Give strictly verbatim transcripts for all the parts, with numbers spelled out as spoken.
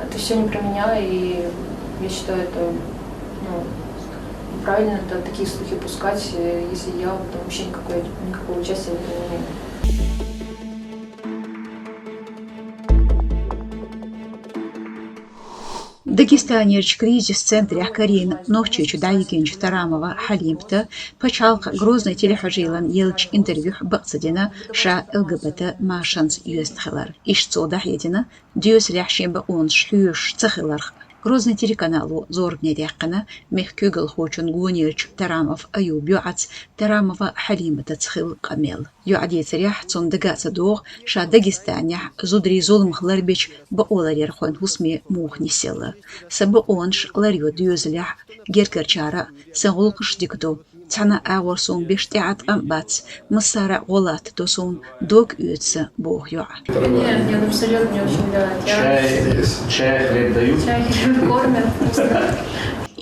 Это все не про меня, и я считаю, это, ну, неправильно, это такие слухи пускать, э, если я в этом вообще никакой, никакого участия в этом не имею. Дагестанерчу кризис центрехь карийна Нохчийчу дӀайигинчу Тарамова Хьалимата пачхьалкхан Грозный телехьажийна еллачу интервьюхь бакъ ца дина ша ЛГБТ машанца йоьзна хилар. Иштта цо дӀахьедина доьзалехь шен бакъонаш хьоьжуш ца хиларх. Грозный телеканало зорбане даьккхина мехкан куьйгалхочун гонерчу Тарамов Аюб йоӀаца Тарамова Хьалиматаца хилла къамел. ЙоӀа дийцарехь, цунна дага а ца догӀу, ша Дагестанехь зударий зуламах ларбечу бакъоларъярхойн хӀусаме муха нисъелла. Сан бакъонаш ларйо доьзалехь а, гергарчара а, сан гӀуллакхаш дика ду. Цхьана а агӀор суна беш тӀеӀаткъам а бац, массара а гӀо латтадо суна, дог оьцу сан, боху йоӀа. Не, нет, абсолютно не очень, да. Чай, чай, хлеб дают? Чай, хлеб кормят, просто.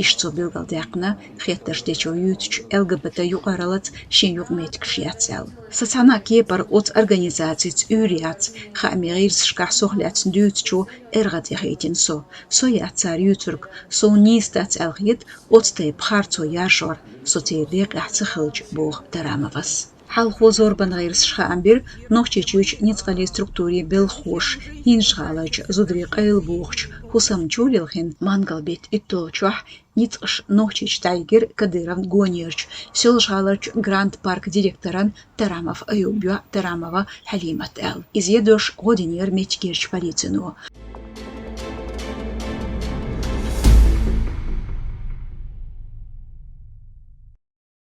Иштта цо билгалдаьккхина, хеттарш дечо юьйцучу ЛГБТ юкъараллаца шен юкъаметтигаш яц аьлла. Сан цхьана а кепара оцу организацица уьйр яц, хаамийн гӀирсашкахь сох лаьцна дуьйцучо эргӀа тӀехийтина со. Со яц цара юьйцург, суна нийса дац аьлла хета оцу тайпа харцо яржор, со церан декъехь ца хилча, боху Тарамовас. Хьалхо зорбанан гӀирсаша хаам бира Нохчийчуьрчу ницкъаллин структурийн белхахоша, ХӀинжа-ГӀаларчу зударийн къайле бохучу хӀусамчу лилхина мангал-беттан уьтталгӀачохь ницкъаша Нохчийчу дӀайигира Кадыровн гонерчу Соьлжа-ГӀаларчу Гранд-паркан директоран Тарамов Аюб йоӀ Тарамова Хьалимат аьлла. Иза ядош гӀо динера меттигерчу полицино.